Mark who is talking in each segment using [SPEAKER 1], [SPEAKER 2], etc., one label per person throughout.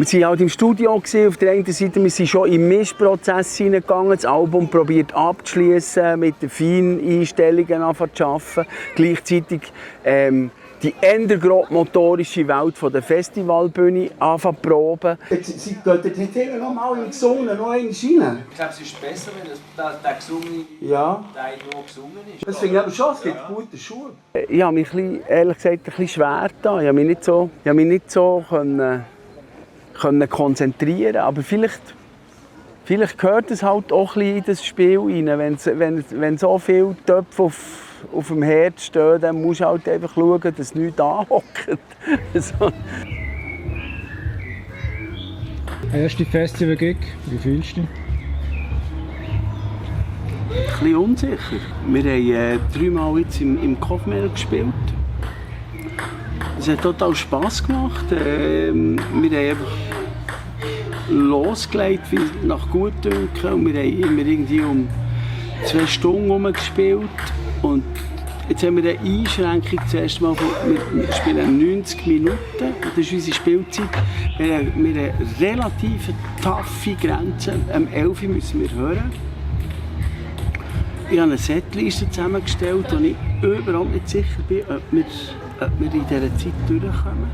[SPEAKER 1] Wir waren halt im Studio auf der einen Seite, wir sind schon im Mischprozess hineingegangen, das Album probiert abzuschließen, mit den feinen Einstellungen anfangen zu arbeiten. Gleichzeitig die eher motorische Welt der Festivalbühne anfangen zu proben. Sie gehen nicht hier noch mal in die Sonne, noch einmal rein. Ich glaube,
[SPEAKER 2] es ist besser, wenn der gesungene Teil nur gesungen ist.
[SPEAKER 1] Das finde ich aber schon, es gibt gute Schuhe. Ich habe mich ehrlich gesagt ein bisschen schwer getan. Ich habe mich nicht so können konzentrieren, aber vielleicht gehört es halt auch ein bisschen in das Spiel rein. Wenn so viele Töpfe auf dem Herd stehen, dann musst du halt einfach schauen, dass nichts anhockt. So.
[SPEAKER 3] Erste Festival-Gig, wie fühlst du dich?
[SPEAKER 1] Ein bisschen unsicher. Wir haben 3 Mal jetzt im Kofmel gespielt. Es hat total Spass gemacht. Wir haben einfach losgelegt, wie nach Gutdünken. Und wir haben immer irgendwie um 2 Stunden herum gespielt. Und jetzt haben wir eine Einschränkung zuerst mal. Wir spielen 90 Minuten. Das ist unsere Spielzeit. Wir haben eine relativ taffe Grenze. Um 11 Uhr müssen wir hören. Ich habe eine Setliste zusammengestellt, wo ich überhaupt nicht sicher bin, ob wir in dieser Zeit durchkommen.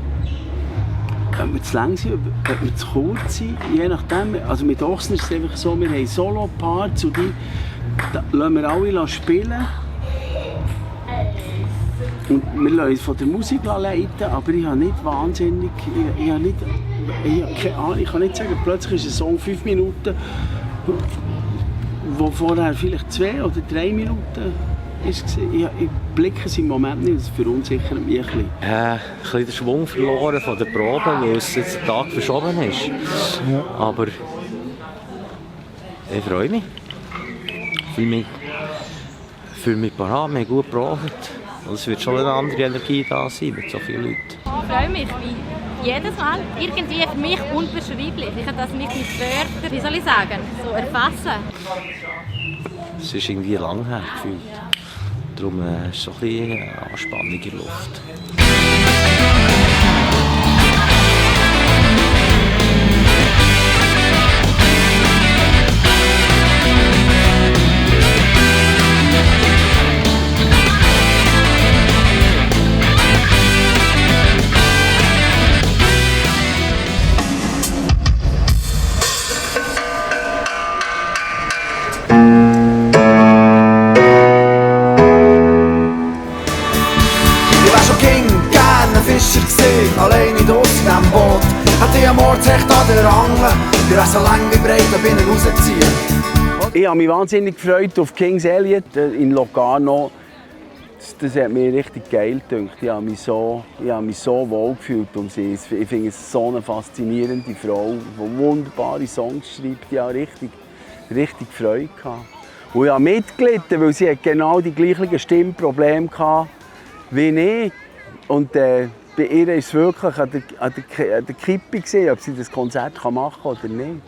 [SPEAKER 1] Ob wir zu lang sind, ob wir zu kurz sind. Je nachdem. Also mit Ochsner ist es einfach so, wir haben Solo-Parts und die lassen wir alle spielen. Und wir lassen uns von der Musik leiten, aber ich habe nicht wahnsinnig... Ich habe keine Ahnung, ich kann nicht sagen, plötzlich ist ein Song 5 Minuten, wo vorher vielleicht 2 oder 3 Minuten war. Ich blicke es im Moment nicht, das verunsichert mich ein bisschen.
[SPEAKER 4] Ein bisschen den Schwung verloren von der Probe, weil es jetzt einen Tag verschoben ist. Ja. Aber ich freue mich. Ich fühle mich parat, wir haben gut geprobt. Es wird schon eine andere Energie da sein mit so vielen Leuten.
[SPEAKER 5] Ich freue mich, wie jedes Mal. Irgendwie für mich unbeschreiblich. Ich kann das nicht mit Wörtern, wie soll ich sagen, so erfassen.
[SPEAKER 4] Es ist irgendwie lang her gefühlt. Darum ist so ein bisschen Anspannung in der Luft.
[SPEAKER 6] Alleine draussen in diesem Boot. Hätte ich am Ortsrecht an der Angel, die wäre so lang wie breit, da bin ich rausziehen.
[SPEAKER 1] Ich habe mich wahnsinnig gefreut auf King's Elliot in Locarno. Das hat mir richtig geil gedacht. Ich habe mich so wohl gefühlt um sie. Ich finde es so eine faszinierende Frau, die wunderbare Songs schreibt. Ich hatte richtig Freude gehabt. Und ich habe mitgelitten, weil sie genau die gleichen Stimmprobleme hatte wie ich. Und bei ihr war es wirklich an der Kippe gewesen, ob sie das Konzert machen kann oder nicht.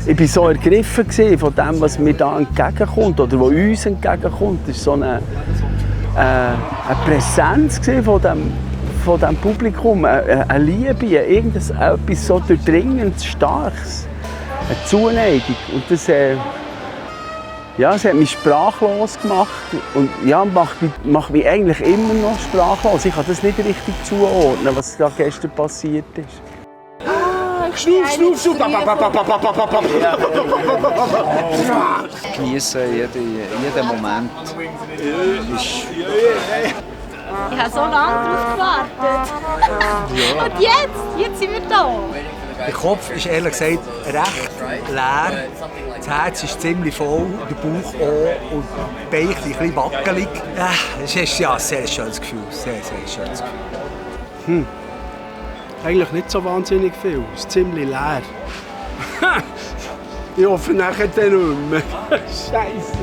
[SPEAKER 1] Ich war so ergriffen von dem, was mir da entgegenkommt oder was uns entgegenkommt. Es war so eine Präsenz von dem Publikum, eine Liebe, etwas so durchdringend Starkes, eine Zuneigung. Und das hat mich sprachlos gemacht und macht mich eigentlich immer noch sprachlos. Ich kann das nicht richtig zuordnen, was da gestern passiert ist. Schnuff!
[SPEAKER 7] Genießen jeden Moment.
[SPEAKER 5] Ich habe so lange darauf gewartet. Und jetzt sind wir da.
[SPEAKER 6] Der Kopf ist ehrlich gesagt recht leer. Das Herz ist ziemlich voll, der Bauch auch und die Beine ein bisschen wackelig. Es ist ja ein sehr schönes Gefühl. Sehr schönes Gefühl.
[SPEAKER 1] Eigentlich nicht so wahnsinnig viel. Es ist ziemlich leer. Ich hoffe nachher dann nicht mehr. Scheiße.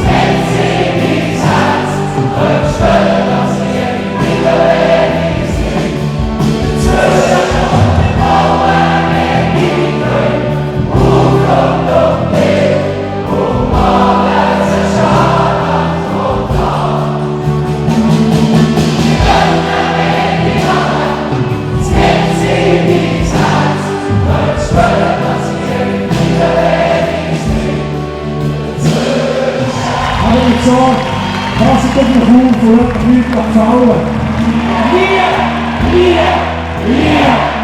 [SPEAKER 8] Sensibilità nicht so, passt doch noch auf und hat euch nicht gefallen. Yeah! Yeah! Yeah!